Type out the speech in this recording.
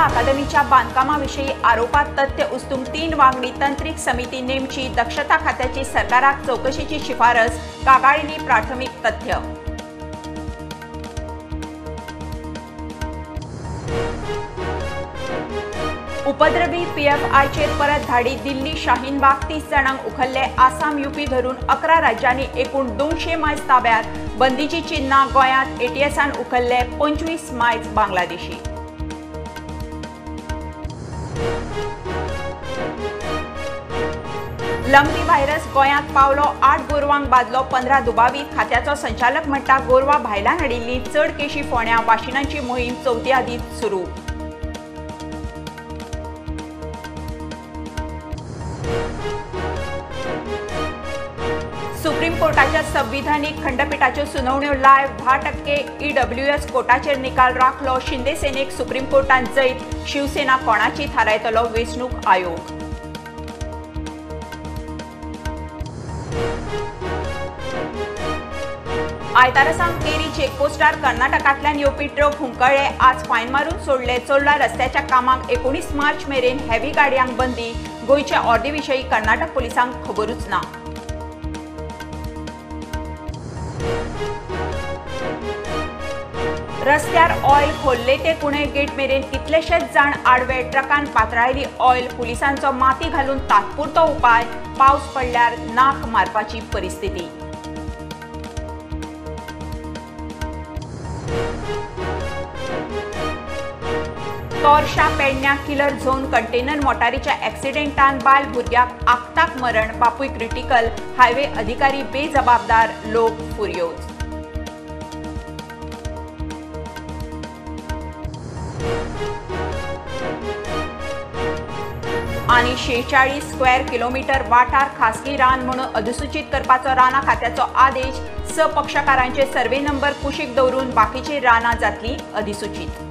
अकादमीच्या बांदकामाविशीं आरोपात तथ्य उस्तूंक 3 वांगडी तंत्रीक समिती नेमची, दक्षता खात्याची सरकाराक चवकशेची शिफारस, कागाळींनी प्राथमीक तथ्य। उपद्रवी पीएफआयचेर परत धाडी, दिल्ली शाहीनबाग 30 जाणांक उखल्ले, आसाम युपी धरून 11 राज्यांनी एकूण 200 मायज ताब्यात, बंदीची चिन्हां गोंयांत एटीएसान उखल्ले 25 मायज बांगलादेशी। लंपी व्हायरस गोंयांत पावलो, 8 गोरवांक बादलो, 15 दुबावीत, खात्याचो संचालक म्हणटा गोरवां भायल्यान हाडिल्ली, चड केशी फोंड्यां, वाशिनांची मोहीम चवथी आदींच सुरू। सुप्रीम कोर्टाच्या संविधानिक खंडपीठाच्यो सुनावण्यो लायव्ह, 10% ईडब्ल्यूएस कोटाचेर निकाल राखलो, शिंदे सेनेक सुप्रीम कोर्टान जैत, शिवसेना कोणाची थारायतलो वेंचणूक आयोग। आयतारा सावन केरी चेकपोस्टार कर्नाटकांतल्यान येवपी ट्रक हुमकळ्ळे, आज फायन मारून सोडले, चोडला रस्त्याच्या कामाक 19 मार्च मेरेन हेवी गाडयांक बंदी, गोंयचे ऑर्दी विशीं कर्नाटक पुलिसांक खबरूच ना। रस्त्यार ऑयल खोल्ले ते कुणे गेट मेरेन कितलेशेच जाण आडवे, ट्रकान पातळायली ऑयल, पुलिसांचो माती घालून तात्पुरतो उपाय, पावस पडल्यार नाक मारपाची परिस्थिती। तोरशा पेडण्या किलर झोन कंटेनर मोटारीच्या ॲक्सिडेंटान बायल भुरग्याक आक्ताक मरण, बापूय क्रिटिकल, हायवे अधिकारी बेजबाबदार, लोक फुर्योज। आनी 46 स्क्वेअर किलोमीटर वाठार खासगी रान म्हणून अधिसूचित करपाचो रानां खात्याचो आदेश, 6 पक्षकारांचे सर्वे नंबर कुशीक दवरून बाकीची रानां जातली अधिसूचित।